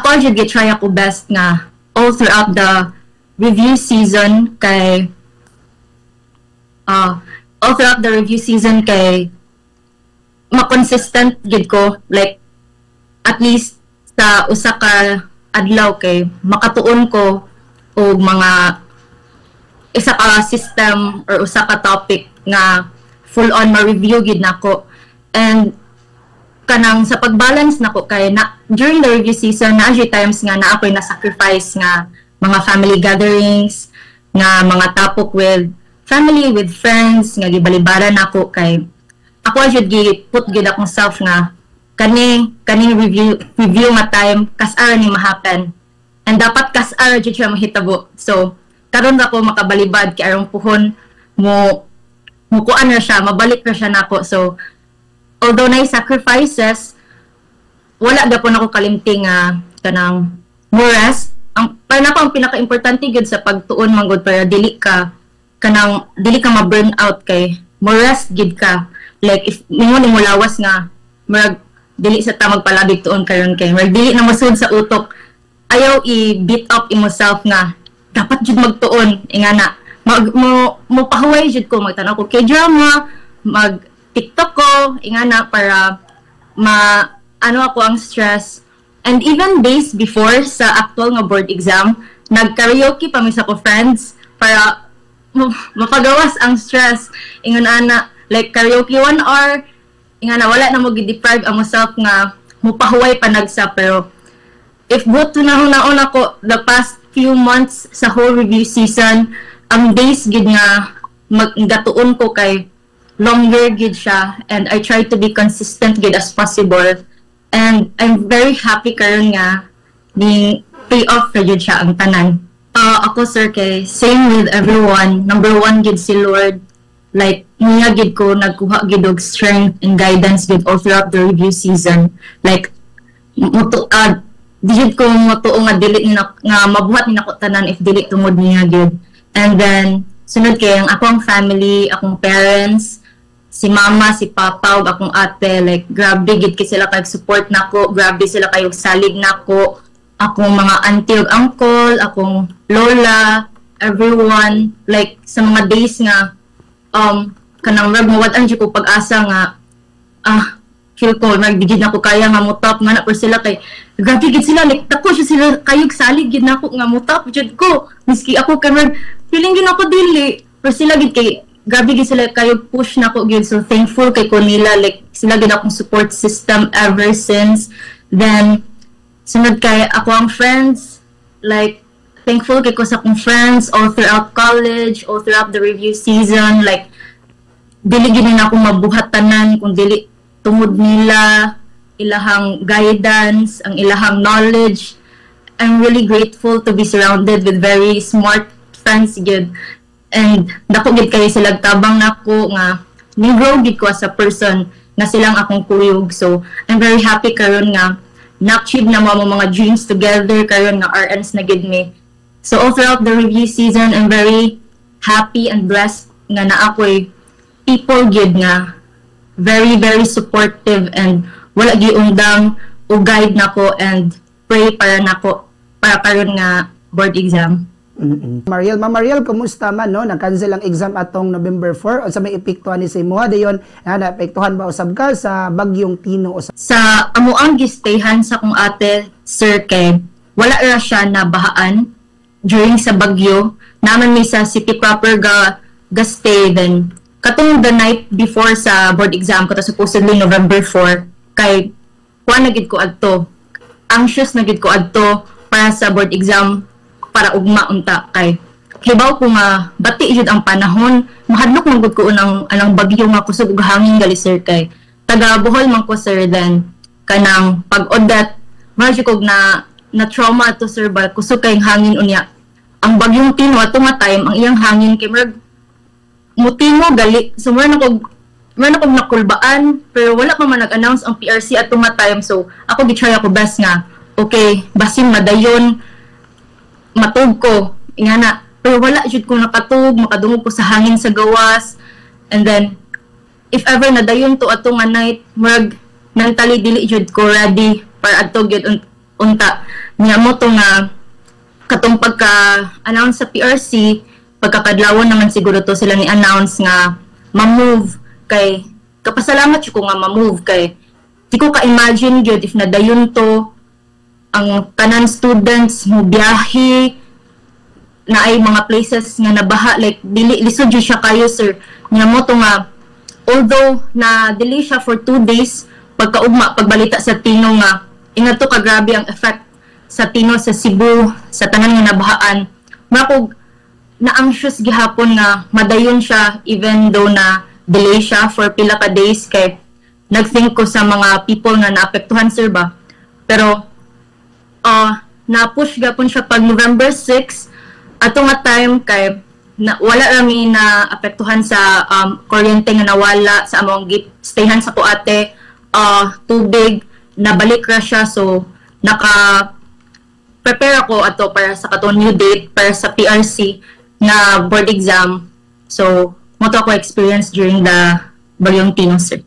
Ako jud gi-try ako best nga all throughout the review season kay all throughout the review season kay ma-consistent gid ko, like at least sa usa ka adlaw kay makatuon ko og mga isa ka system or usa ka topic nga full on ma-review gid nako. And kanang sa pagbalance nako kay na during the review season na times nga na ako'y na-sacrifice nga mga family gatherings, nga mga tapok with family, with friends, nga gibalibaran nako kay ako jud gi put gid akong self nga kani kaning review nga time kas-ara ni ma-happen and dapat kas-ara jud siya mahitabo. So karon ra ko makabalibad kay arong puhon mo mukuan ra siya, mabalik ra siya nako. So although na sacrifices, wala gapon ako kalimti nga kanang mo rest. Ang para nako, ang pinaka-importante gyud sa pagtuon man gud para dili ka kanang dili ka ma-burn out kay mo rest gid ka. Like if ningon nimo lawas nga murag dili sa ta magpalabig tuon karon kay murag dili na mosud sa utok, ayaw i-beat up imo self nga dapat jud magtuon. Ingana mag mo mo pahuway jud ko, magtanaw ko K-drama, mag TikTok ko, ingana, para ma ano ako ang stress. And even days before sa actual nga board exam, nag-karaoke pa mi sa ko friends para mapagawas ang stress. Ingon ana, like karaoke 1 hour, ingana, wala na mo gi-deprive ang self nga mupahuway pa nagsa. Pero if buot na naon ako the past few months sa whole review season, ang days gid nga maggatuon ko kay longer gid siya and I try to be consistent gid as possible, and I'm very happy karon nga ning pay off ra jud siya ang tanan. Ako, sir, kay same with everyone, number one gid si Lord. Like niya gid ko nagkuha gid og strength and guidance gid all throughout the review season. Like muto di jud ko motuo nga dili ni nga mabuhat ni nako tanan if dili tungod niya gid. And then sunod kay ang akong family, akong parents, si mama, si papa ug akong ate. Like grabe gid kay sila kay support nako, grabe sila kayo salig nako, akong mga auntie ug uncle, akong lola, everyone. Like sa mga days nga kanang rag mawad-an jud ko pag-asa nga feel ko nagdigid na ko kaya nga mo top nga na, pero sila kay grabe gid sila, like dako siya sila kayog salig gid nako nga mo top jud ko miski ako kay murag feeling gid ako dili, pero sila gid kay grabe gid sila kayo push nako gid. So thankful kay ko nila, like sila gid akong support system ever since then. Sunod kay ako ang friends. Like thankful kay ko sa akong friends all throughout college, all throughout the review season. Like dili gid na ako mabuhat tanan kung dili tungod nila, ilahang guidance, ang ilahang knowledge. I'm really grateful to be surrounded with very smart friends gid and dako gid kayo sila tabang nako nga ni grow gid ko as a person nga silang akong kuyog. So I'm very happy karon nga na-achieve na mo ang mga dreams together karon nga RNs na gid mi. So all throughout the review season, I'm very happy and blessed nga naa ko'y people gid nga very very supportive and wala giundang o guide nako and pray para nako para karon nga board exam. Mariel, Ma'am Mariel, kumusta man, no? Nag-cancel ang exam atong November 4. Unsa may epekto ani sa imuha dayon? Na naepektuhan ba usab ka sa bagyong Tino o sa Sa amuang gistayhan sa kong ate, sir, kay wala ra siya na bahaan during sa bagyo. Naman mi sa city proper ga stay. Then katong the night before sa board exam ko, supposedly November 4, kay kuan na gid ko adto, anxious na gid ko adto para sa board exam para ugma unta kay hibaw ko nga bati jud ang panahon. Mahadlok man gud ko unang anang bagyo nga kusog ug hangin gali, sir, kay taga Bohol man ko, sir. Then kanang pag Odette mura kog na na trauma to, sir, ba, kusog kay hangin. Unya ang bagyong Tino ato nga time, ang iyang hangin kay murag mutingo gali, so mura na kog nakulbaan, pero wala pa man nag-announce ang PRC ato nga time. So ako gi-try ako best nga okay, basin madayon matug ko, ingana, pero wala jud ko nakatug, makadungog ko sa hangin sa gawas. And then if ever nadayon to ato nga night, murag mentally dili jud ko ready para adto gyud. Unta niya mo to nga katong pagka-announce sa PRC, pagkakadlawon naman siguro to sila ni announce nga ma-move, kay kapasalamat ko nga ma-move kay di ko ka-imagine gyud if nadayon to, ang tanan students mo biyahe na ay mga places nga nabaha, like dili lisod jud siya kayo, sir. Nga mo to nga although na delay siya for 2 days, pagkaugma, pagbalita sa Tino nga ingat to kagrabe ang effect sa Tino sa Cebu, sa tanan nga nabahaan, mao na anxious gihapon nga madayon siya even though na delay siya for pila ka days, kay nagthink ko sa mga people nga naapektuhan, sir, ba. Pero na-push gapon siya pag November 6 ato nga time kay na, wala rami na apektuhan sa kuryente nga nawala sa among stayhan sa kuate, tubig nabalik ra siya, so naka prepare ako ato para sa katong new date para sa PRC na board exam. So mo to ako experience during the Bagyong Tino, sir.